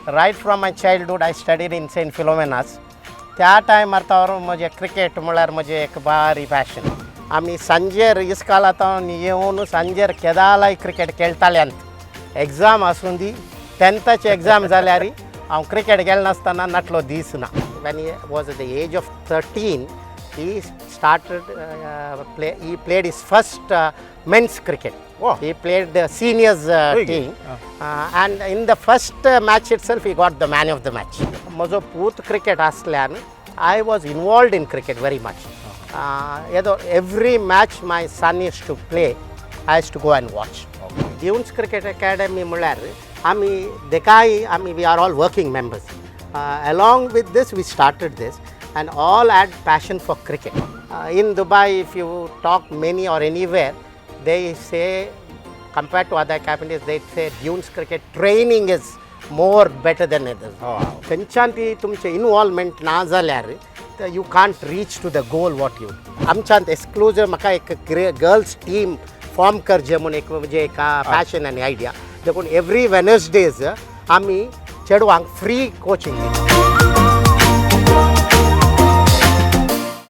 Right from my childhood I studied in Saint Philomena's. त्या टायमार तर म्हजें क्रिकेट म्हळ्यार म्हजें एक बारी पॅशन. आमी सांजेर इस्कालांत येवन सांजेर केदालाय क्रिकेट खेळटाले. एग्जाम आसूं दी, टेंथाची एग्जाम जाल्यार हांव क्रिकेट खेळनासतना नाटलो दीस ना. When he was at the age of 13, he started play he played his first men's cricket. He played the seniors Very good. team and in the first match itself he got the man of the match. म्हजो पूत cricket आसल्यान I was involved in cricket very much. येदो every match my son used to play, I used to go and watch. Dunes cricket academy म्हळ्यार आमी देखाय आमी we are all working members. Along with this we started this and all had passion for cricket. In Dubai, if you talk many or anywhere, they say, compared to other academies, they say Dunes Cricket training is more better than others. खंयच्यान ती तुमचें involvement ना जाल्यार you can't reach to the goal what you. आमच्यांत एक्सक्लुजीव म्हाका एक girls team form करचें म्हूण एक म्हणजे एक पॅशन आनी आयडिया. देखून एवरी वेनसडेज आमी चेडवांक फ्री कोचिंग दिता.